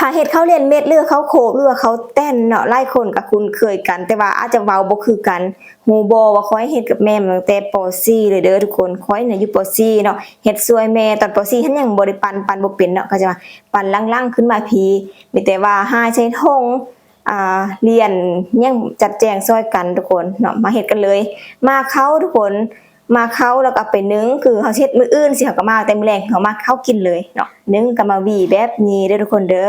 ຖ້າເຮັດເຂົ້າລຽນເມັດ ຫຼືວ່າເຂົ້າໂຄກ ຫຼືວ່າເຂົ້າແຕນເນາະ ຫຼາຍຄົນກໍຄຸ້ນເຄີຍກັນ ແຕ່ວ່າອາດຈະເວົ້າບໍ່ຄືກັນ. ຮູ້ບໍ່ວ່າຂ້ອຍເຮັດກັບແມ່ມາຕັ້ງແຕ່ ປໍສີ່ ເລີຍເດີທຸກຄົນ. ຂ້ອຍນະຢູ່ ປໍສີ່ ເນາະ ເຮັດຊ່ວຍແມ່ຕອນ ປໍສີ່ ຫັ້ນຍັງບໍ່ໄດ້ປັ່ນ ປັ່ນບໍ່ເປັນເນາະ ກໍຈະວ່າປັ່ນຫຼັງໆຂຶ້ນມາພີ້ ມີແຕ່ວ່າຫາໃສ່ຖົງ ອ່າ ລຽນຫຍັງຈັດແຈງຊ່ອຍກັນທຸກຄົນເນາະ ມາເຮັດກັນເລີຍ. ໝາກເຂົ້າທຸກຄົນ ໝາກເຂົ້າແລ້ວກໍໄປໜຶ້ງ ຄືເຮົາຊິເຮັດມື້ອື່ນຊີ້ ເຮົາກໍໝາກແຕ່ມື້ແລງ ເຮົາໝາກເຂົ້າກິນເລີຍເນາະ ໜຶ້ງກໍມາຫວີແບບນີ້ເດີທຸກຄົນເດີ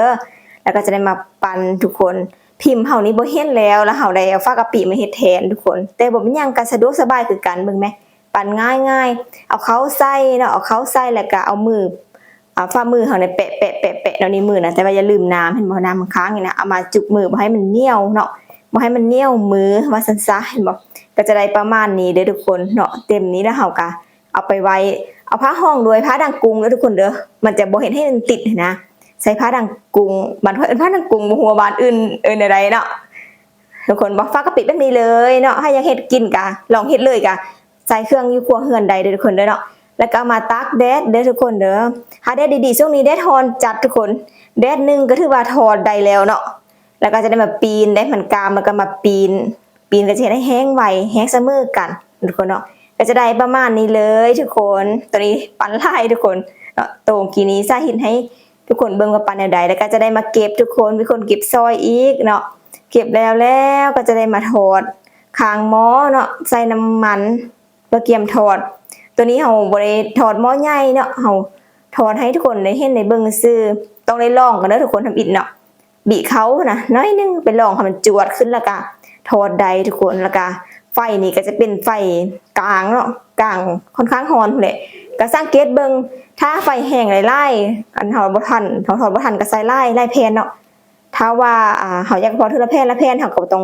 ແລ້ວກໍຈະໄດ້ມາປັ່ນທຸກຄົນ. ພິມເຮົານີ້ບໍ່ເຫັນແລ້ວ ແລ້ວເຮົາໄດ້ເອົາຝາກະປິມາເຮັດແທນທຸກຄົນ ແຕ່ບໍ່ເປັນຫຍັງ ກໍສະດວກສະບາຍຄືກັນ. ເບິ່ງແມ ປັ່ນງ່າຍໆ ເອົາເຂົ້າໃສ່ເນາະ ເອົາເຂົ້າໃສ່ ແລ້ວກໍເອົາມື ອ່າ ຝ່າມືເຮົານີ້ແປະໆໆໆເນາະ ນີ້ມືນະ ແຕ່ວ່າຢ່າລືມນ້ຳ ເຫັນບໍ່ ນ້ຳມັນຄ້າງນີ້ນະ ເອົາມາຈຸບມື ບໍ່ໃຫ້ມັນໜຽວເນາະ ບໍ່ໃຫ້ມັນໜຽວມື ວ່າຊັ້ນຊະ ເຫັນບໍ່. ກໍຈະໄດ້ປະມານນີ້ເດີທຸກຄົນເນາະ ເຕັມນີ້ ແລ້ວເຮົາກໍເອົາໄປໄວ້ ເອົາຜ້າຮອງດ້ວຍ ຜ້າດັງກຸງເດີທຸກຄົນເດີ ມັນຈະບໍ່ເຮັດໃຫ້ມັນຕິດຫັ້ນນະ ໃສ່ຜ້າດັງກຸງ ບ້ານຂ້ອຍເອີ້ນຜ້າດັງກຸງ ບໍ່ຮູ້ວ່າບ້ານອື່ນເອີ້ນແນວໃດເນາະ. ທຸກຄົນ ບໍ່ ຝາກະປິແບບນີ້ເລີຍເນາະ ໃຜຢາກເຮັດກິນກະລອງເຮັດເລີຍ ກະໃສ່ເຄື່ອງຢູ່ຄົວເຮືອນໄດ້ເດີທຸກຄົນເດີເນາະ ແລ້ວກໍເອົາມາຕາກແດດເດີທຸກຄົນເດີ. ຫາແດດດີໆ ຊ່ວງນີ້ແດດຮ້ອນຈັດທຸກຄົນ ແດດໜຶ່ງກໍຖືວ່າຖອດໄດ້ແລ້ວເນາະ ແລ້ວກໍຈະໄດ້ມາປີ້ນໄດ້ມັນກາມ ແລ້ວກໍມາປີ້ນ ປີ້ນກໍຈະເຮັດໃຫ້ແຫ້ງໄວ ແຫ້ງສະເໝີກັນທຸກຄົນເນາະ ກໍຈະໄດ້ປະມານນີ້ເລີຍທຸກຄົນ. ໂຕນີ້ປັ່ນຫຼາຍທຸກຄົນເນາະ ໂຕກີ້ນີ້ສາທິດໃຫ້ ທຸກຄົນເບິ່ງວ່າປັ່ນແນວໃດ ແລ້ວກໍຈະໄດ້ມາເກັບທຸກຄົນ ມີຄົນເກັບຊ່ອຍອີກເນາະ ເກັບແລ້ວ ແລ້ວກໍຈະໄດ້ມາທອດຄາງໝໍ້ເນາະ ໃສ່ນ້ຳມັນ ເພື່ອກຽມທອດ. ໂຕນີ້ເຮົາບໍ່ໄດ້ທອດໝໍ້ໃຫຍ່ເນາະ ເຮົາທອດໃຫ້ທຸກຄົນໄດ້ເຫັນໄດ້ເບິ່ງຊື່ ຕ້ອງໄດ້ລອງກ່ອນເດີທຸກຄົນ ທຳອິດເນາະ ບີເຂົ້ານະໜ້ອຍໜຶ່ງ ໄປລອງໃຫ້ມັນຈວດຂຶ້ນ ແລ້ວກໍທອດໄດ້ທຸກຄົນ ແລ້ວກໍໄຟນີ້ກໍຈະເປັນໄຟກາງເນາະ ກາງ ຄ່ອນຂ້າງຮ້ອນພຸ້ນແຫຼະ ກໍສັງເກດເບິ່ງ ຖ້າໄຟແຮງຫຼາຍໆ ອັນເຮົາບໍ່ທັນ ເຮົາທອດບໍ່ທັນກໍໃສ່ຫຼາຍ ຫຼາຍແຜ່ນເນາະ ຖ້າວ່າ ອ່າ ເຮົາຢາກທອດເທື່ອລະແຜ່ນລະແຜ່ນ ເຮົາກໍບໍ່ຕ້ອງ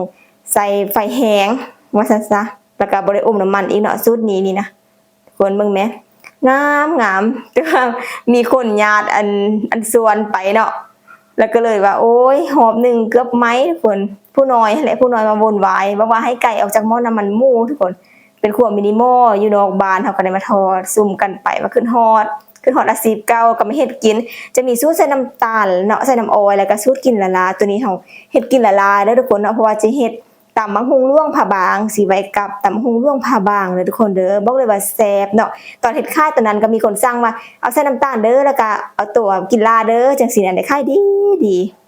ໃສ່ໄຟແຮງ ວ່າຊັ້ນຊະ ແລ້ວກໍບໍ່ໄດ້ອົມນ້ຳມັນອີກເນາະ ສູດນີ້ນີ້ນະ ທຸກຄົນເບິ່ງແມ ງາມໆ ແຕ່ວ່າມີຄົນຍາດ ອັນ ອັນຊວນໄປເນາະ ແລ້ວກໍເລີຍວ່າ ໂອ້ຍ ຮອບໜຶ່ງເກືອບໄໝ້ທຸກຄົນ ຜູ້ນ້ອຍຫັ້ນແຫຼະ ຜູ້ນ້ອຍມາວຸ່ນວາຍ ບອກວ່າໃຫ້ໄກອອກຈາກໝໍ້ນ້ຳມັນໝູທຸກຄົນ ເປັນຄົວມິນິມໍຢູ່ນອກບ້ານ ເຮົາກໍໄດ້ມາທອດຊຸມກັນໄປ ວ່າຄິດຮອດ ຄິດຮອດອາຊີບເກົ່າ ກໍມາເຮັດກິນ ຈະມີສູດໃສ່ນ້ຳຕານເນາະ ໃສ່ນ້ຳອ້ອຍ ແລ້ວກໍສູດກິນຫຼ້າໆ ໂຕນີ້ເຮົາເຮັດກິນຫຼ້າໆເດີທຸກຄົນເນາະ ເພາະວ່າຈະເຮັດ ຕຳບັກຫຸ່ງຫຼວງພະບາງ ຊິໄວ້ກັບຕຳບັກຫຸ່ງຫຼວງພະບາງເດີທຸກຄົນເດີ ບອກເລີຍວ່າແຊບເນາະ. ຕອນເຮັດຂາຍຕອນນັ້ນກໍມີຄົນສັ່ງວ່າ ເອົາໃສ່ນ້ຳຕານເດີ ແລ້ວກໍເອົາໂຕກິນຫຼ້າເດີ ຈັ່ງຊີ້ນະ ໄດ້ຂາຍດີໆ.